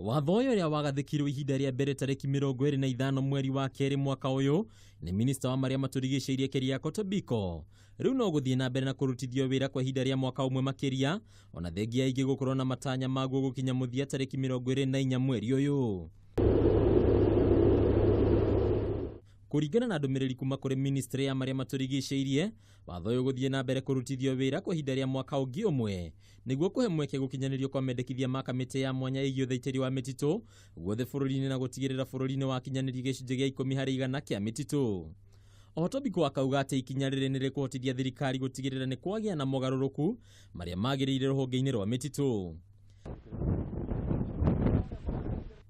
Watho ũyũ ũrĩa wagathĩkirwo ihinda rĩa mbere tarĩki 25 mweri wa kerĩ mwaka ũyũ nĩ minista wa marĩa matũrigicĩirie Keriako Tobiko rĩu no gũthiĩ na mbere na kũrutithio wĩra kwa ihinda rĩa mwaka ũmwe makĩria, ona thengia aingĩ gũkorwo na matanya maguo gũkinya mũthia tarĩki 24 mweri ũyũ. Kũringana na ndũmĩrĩri kuma kũrĩ ministry ya marĩa matũrigicĩirie, watho ũyũ gũthiĩ na mbere kũrutithio wĩra kwa ihinda rĩa mwaka ũngĩ ũmwe nĩguo kũhe mweke gũkinyanĩrio kwa mendekithia ma kamĩtĩ ya mwanya ĩgiĩ ũthaitĩri wa mĩtitũ guothe bũrũri-inĩ na gũtigĩrĩra bũrũri nĩ wakinyanĩria gĩcunjĩ gĩa 10% kĩa mĩtitũ. Oho Tobiko akauga atĩ ikinya rĩrĩ nĩ rĩkũhotithia thirikari gũtigĩrĩra nĩ kwagĩa na mogarũrũku marĩa magĩrĩire rũhonge-inĩ rwa mĩtitũ.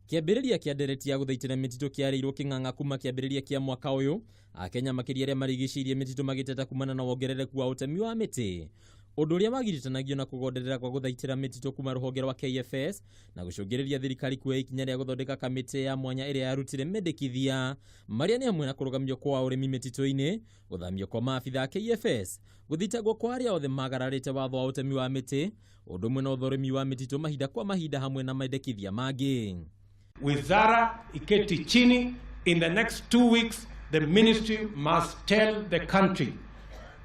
Kĩambĩrĩria kĩa ndereti ya gũthaitĩra mĩtitũ kĩarĩirwo kĩng'ang'a kuma kĩambĩrĩria kĩa mwaka ũyũ, Akenya makĩria arĩa marigicĩirie mĩtitũ magĩteta kumana na wongerereku wa ũtemi wa mĩtĩ, ũndũ ũrĩa wagiritanagia na kũgonderera kwa gũthaitĩra mĩtitũ kuma rũhonge rwa KFS na gũcũngĩrĩria thirikari kuoya ikinya rĩa gũthondeka kamĩtĩ ya mwanya ĩrĩa yarutire mendekithia marĩa nĩ hamwe na kũrũgamio kwa ũrĩmi mĩtitũ-inĩ, gũthamio kwa maabitha a KFS, gũthitangwo kwa arĩa othe magararĩte watho wa ũtemi wa mĩtĩ, ũndũ ũmwe na ũthũrimi wa mĩtitũ mahinda kwa mahinda hamwe na mendekithia mangĩ. Wizara iketi chini. In the next 2 weeks, the ministry must tell the country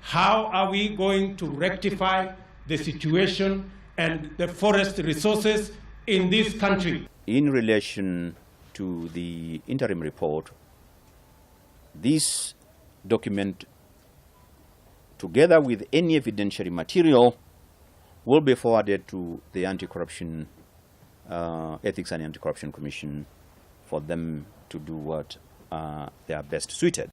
how are we going to rectify the situation and the forest resources in this country. In relation to the interim report, this document, together with any evidentiary material, will be forwarded to the Anti-Corruption Ethics and Anti-Corruption Commission for them to do what they are best suited.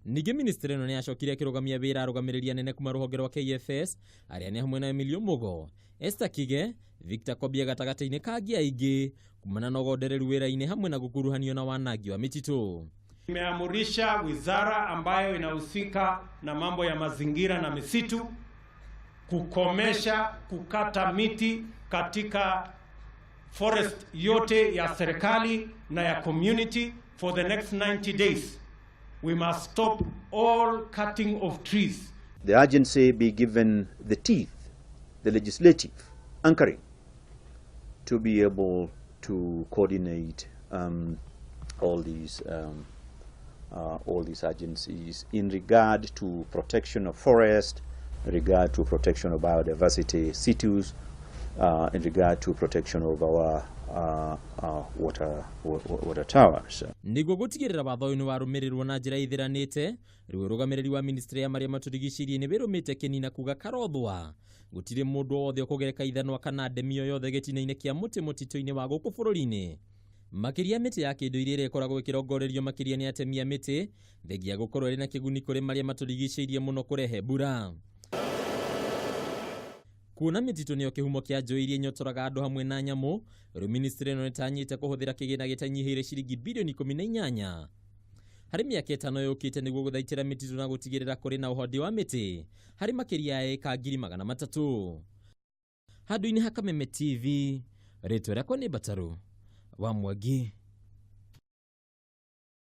Ningĩ ministry ĩno nĩ yacokire ĩkĩrũgamia wĩra arũgamĩrĩri anene kuma rũhonge rwa KFS arĩa nĩ hamwe na Emilio Mugo, Esther Kige, Victor Kobia gatagatĩ-inĩ ka angĩ aingĩ kumana na ũgondereru wĩra-inĩ hamwe na gũkuruhanio na wanangi wa mĩtitũ. Imeamurisha wizara ambayo inahusika na mambo ya mazingira na misitu kukomesha kukata miti katika forest yote ya serikali na ya community for the next 90 days. We must stop all cutting of trees. The agency be given the teeth, the legislative anchoring, to be able to coordinate all these agencies in regard to protection of forest, in regard to protection of biodiversity situs, in regard to protection of our water towers. Nĩguo gũtigĩrĩra watho ũyũ nĩ warũmĩrĩrwo na njĩra ĩthĩranĩte, rĩu ũrũgamĩrĩri wa ministry ya marĩa matũrigicĩirie nĩ wĩrũmĩte kĩnina kuga karothwa gũtirĩ mũndũ o wothe ũkũgereka ithanwa kana ndemi o yothe gĩtina-inĩ kĩa mũtĩ mũtitũ-inĩ wa gũkũ bũrũri-inĩ, makĩria mĩtĩ ya kĩndũire ĩrĩa ĩkoragwo ĩkĩrongorerio makĩria nĩ atemi a mĩtĩ, thengia gũkorwo ĩrĩ na kĩguni kũrĩ marĩa matũrigicĩirie mũno kũrehe mbura. Kuona mĩtitũ nĩyo kĩhumo kĩa njũĩ iria inyotoraga andũ hamwe na nyamũ, rĩu ministry ĩno nĩtanyĩte kũhũthĩra kĩgĩna gĩtanyihĩire ciringi bilioni 18 harĩ mĩaka 5 yũkĩte nĩguo gũthaitĩra mĩtitũ na gũtigĩrĩra kũrĩ na ũhandi wa mĩtĩ harĩ makĩria ya ĩka 300,000. Handũ-inĩ ha Kameme TV, rĩtwa rĩakwa nĩ Mbataru wa Mwangi.